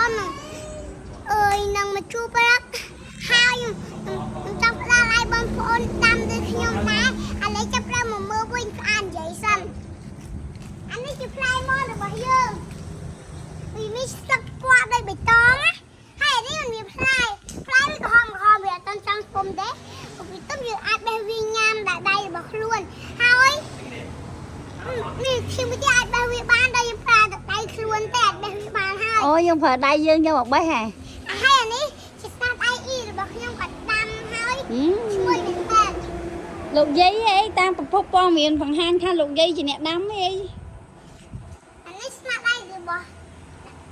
ននឹងអើយនឹងមកជួបព្រឹកហើយខ្ញុំចង់ផ្ដល់ឲ្យបងប្អូនដាំដូចខ្ញុំដែរឥឡូវចាប់ផ្ដើមមកមើលវិញផ្អាននិយាយសិនអានេះជាផ្លែមនរបស់យើងវាមានស្លឹកពណ៌ដូចបៃតងណាហើយនេះมันមានផ្លែផ្លែវាក្រហមក្រហមវាអត់ទាន់ចង់ពុំទេវាទំយើងអាចបេះវាញ៉ាំដាក់ដៃរបស់ខ្លួនហើយនេះខ្ញុំវាអាចបេះវាបានដល់យើងប្រើតែដៃខ្លួនទេអាចបេះវាបានហើយ អូយើងប្រើដៃយើងយកមកបេះហ៎ ហើយអានេះជាស្នាដៃអ៊ីរបស់ខ្ញុំគាត់ដាំហើយ ហឹម ឈ្ងុយមែនតើ លោកយាយអីតាមប្រភពព័ត៌មានបង្ហាញថាលោកយាយជាអ្នកដាំអី អានេះស្នាដៃរបស់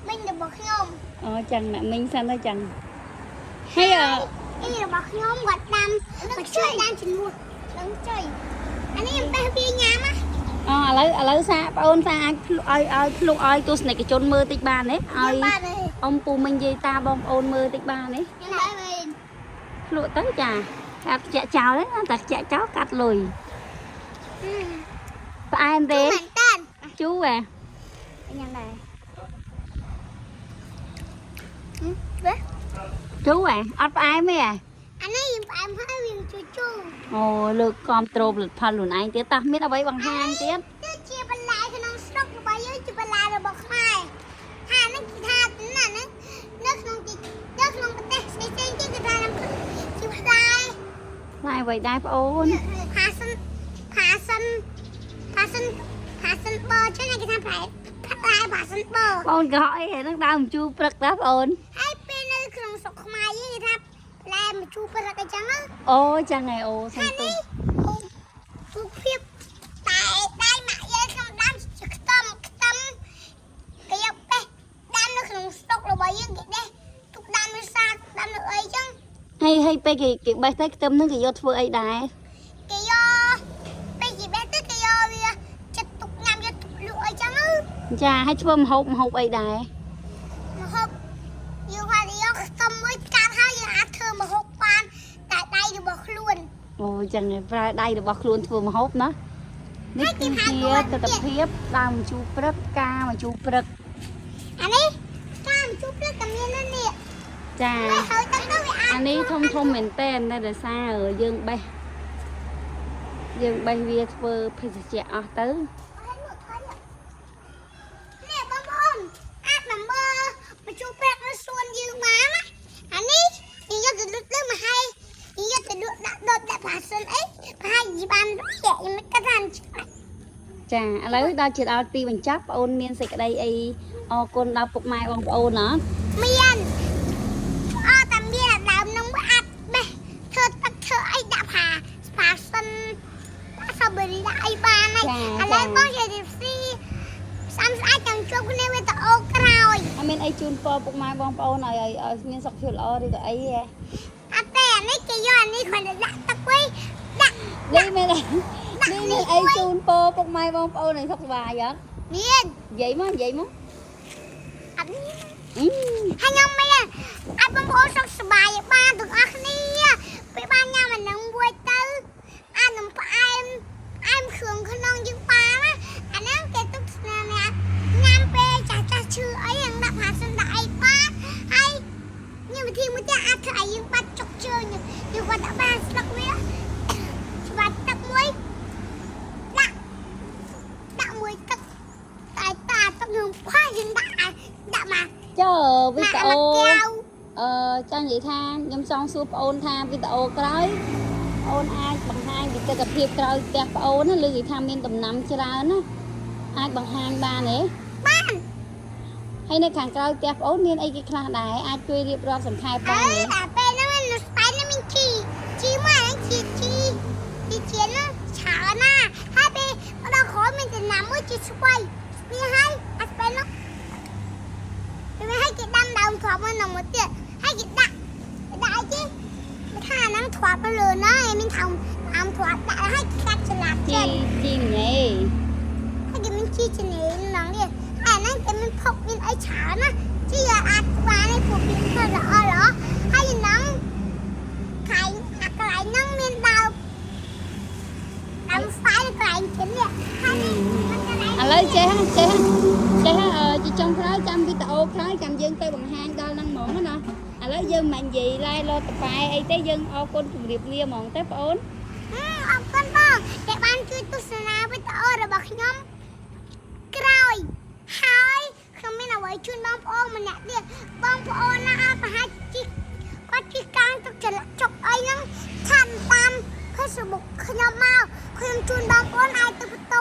មីងរបស់ខ្ញុំ អូចឹងអ្នកមីងសិនទៅចឹងហើយអឺ អ៊ីរបស់ខ្ញុំគាត់ដាំគាត់ជួយដាំជំនួសនឹងចុយអានេះខ្ញុំបេះវាញ៉ាំណា អូឥឡូវសាប្អូនសាអាចភ្លក់ឲ្យឲ្យភ្លក់ឲ្យទស្សនិកជនមើលតិចបានទេឲ្យ បាទទេ អ៊ំពូមីងយាយតាបងប្អូនមើលតិចបានទេ ខ្ញុំដែរវិញ ភ្លក់ទៅចាកាត់ខ្ជាក់ចោលទេណាតែខ្ជាក់ចោលកាត់លុយផ្អែមទេ មែនតើ ជូរហ៎ ញ៉ាំដែរវ៉េ ជូរហ៎អត់ផ្អែមទេហ៎ អានេះខ្ញុំផ្អែមហើយវាជូរជូរ អូលើកគាំទ្រផលិតផលខ្លួនឯងទៀតតោះមានអ្វីបង្ហាញទៀត គឺជាបន្លែក្នុងស្រុករបស់យើងជាបន្លែរបស់ខ្មែរហើយអានេះគេថាណាហ្នឹងនៅក្នុងទីនៅក្នុងប្រទេសផ្សេងៗគេគេថាជាផ្លែ ផ្លែអ្វីដែរប្អូន ផាសិនផាសិនផាសិនផាសិនបចឹងគេថាផ្លែផ្លែផាសិនប ប្អូនកុហកអីហ្នឹងដើមជូរព្រឹកតាប្អូន ហើយពេលនៅក្នុងស្រុកខ្មែរយើងគេថាផ្លែម្ជូរព្រឹកអីចឹងណា អូចឹងហើយអូសុំ ហើយ ទោស នេះអូទូភាពតែដៃម៉ាក់យើងក្នុងដាំជាខ្ទឹមខ្ទឹមគេយកបេះដាំនៅក្នុងស្រុករបស់យើងគេដេះទុកដាំនៅសាដាំនៅអីចឹង ហើយហើយពេលគេគេបេះទៅខ្ទឹមហ្នឹងគេយកធ្វើអីដែរ គេយកពេលគេបេះទៅគេយកវាចិត្តទុកញ៉ាំយកទុកលក់អីចឹងណា ចាហើយធ្វើម្ហូបម្ហូបអីដែរ ម្ហូបយើងថាយកខ្ទឹមមួយកាត់ហើយយើងអាចធ្វើម្ហូបបានតែដៃរបស់ខ្លួន អូចឹងហើយប្រើដៃរបស់ខ្លួនធ្វើម្ហូបណានេះគឺជាទស្សនភាពដើមជូរព្រឹកផ្កាមជូរព្រឹក អានេះកាមជូរព្រឹកក៏មានដែរនេះ ចា ហើយហើយទៅទៅវាអាច អានេះធំធំមែនតែនតែដោយសារយើងបេះយើងបេះវាធ្វើភេសជ្ជៈអស់ទៅ នេះបងប្អូនអាចមកមើលមកជួបប្រាក់នៅសួនយើងបានណាអានេះយើងយកទៅលុតទៅមកឲ្យយើងយកទៅលក់ដាក់ដុតដាក់ប៉ាសិនអីប្រហែលជាបានរយខ្ញុំមិនគិតថា ចាឥឡូវដល់ជាដល់ទីបញ្ចប់បងអូនមានសេចក្តីអីអរគុណដល់ពុកម៉ែបងប្អូនណា មានអត់តែមានអាដើមនឹងអាចបេះធ្វើទឹកធ្វើអីដាក់ផាផាសិនដាក់សាប៊ូរីដាក់អីបានហើយឥឡូវបងជាទីស៊ីសាំស្អាតចាំជួបគ្នាវីដេអូក្រោយ អត់មានអីជូនពរពុកម៉ែបងប្អូនឲ្យឲ្យឲ្យមានសុខភាពល្អឬក៏អីទេ អត់ទេអានេះគេយកអានេះគ្រាន់តែដាក់ទឹកវិញដាក់ នេះមាននេះមានអីជូនពរពុកម៉ែបងប្អូនឲ្យសុខសប្បាយអត់ មាន និយាយមកនិយាយមក អត់មាន អឺ ហើយខ្ញុំមានឲ្យបងប្អូនសុខសប្បាយឲ្យបានទាំងអស់គ្នាពេលបានញ៉ាំអានឹងមួយទៅអានឹងផ្អែមផ្អែមគ្រឿងក្នុងយើងបានណាអាហ្នឹងគេទុកស្នាអ្នកញ៉ាំពេលចាស់ចាស់ឈឺអីហ្នឹងដាក់ផាសិនដាក់អីបានហើយញ៉ាំវិធីមួយទៀតអាចធ្វើឲ្យយើងបាត់ចុកជើងយើងគាត់ដាក់បានស្លឹកវាច្បាច់ទឹកមួយដាក់ដាក់មួយទឹកតែតាទឹកនឹងផាយើងដាក់ដាក់មក ចុះវីដេអូ កែវ អឺចង់និយាយថាខ្ញុំចង់សួរប្អូនថាវីដេអូក្រោយប្អូនអាចបង្ហាញពីទស្សនភាពក្រោយផ្ទះប្អូនណាឬគេថាមានដំណាំច្រើនណាអាចបង្ហាញបានទេ បាន ហើយនៅខាងក្រោយផ្ទះប្អូនមានអីគេខ្លះដែរអាចជួយរៀបរាប់សង្ខេប អើ បានទេ តែពេលហ្នឹងនៅស្បែកហ្នឹងមានជីជីមកហ្នឹងជីជីជីជាហ្នឹងច្រើនណាស់ហើយពេលមកដល់ក្រោយមានដំណាំមួយជីស្វ័យនេះហើយអាស្បែកហ្នឹងពេលឲ្យគេដាំដើមទ្រាប់មកហ្នឹងមកទៀតហើយគេដាក់គេដាក់អីគេគេថាអាហ្នឹងទ្រាប់ទៅលើណាឯងមានថោមដើមទ្រាប់ដាក់ហើយគេកាត់ចល័ត ជី ចិត្ត ជីម្ញេ ហើយគេមានជីជំនាញហ្នឹងនេះហើយអាហ្នឹងគេមានភពមានអីច្រើនណាជីអាចបានឯងព្រោះវាធ្វើល្អល្អហើយហ្នឹងខៃអាកន្លែងហ្នឹងមានដើមដើមស្វាយនៅកន្លែងជិននេះហើយនេះមានកន្លែង ឥឡូវចេះហ่ะចេះហ่ะចេះហ่ะអឺជាចុងក្រោយចាំវីដេអូក្រោយចាំយើងទៅបង្ហាញ ឥឡូវយើងមិននិយាយឡែលោតប៉ែអីទេយើងអរគុណជម្រាបលាហ្មងទេបងអូន អរគុណបងដែលបានជួយទស្សនាវីដេអូរបស់ខ្ញុំក្រោយហើយខ្ញុំមានអ្វីជូនបងប្អូនម្នាក់ទៀតបងប្អូនណាអាចប្រហែលជីគាត់ជីកាងទឹកចលចុកអីហ្នឹងឆាន់តាម Facebook ខ្ញុំមកខ្ញុំជូនបងប្អូនឲ្យទៅបន្ទ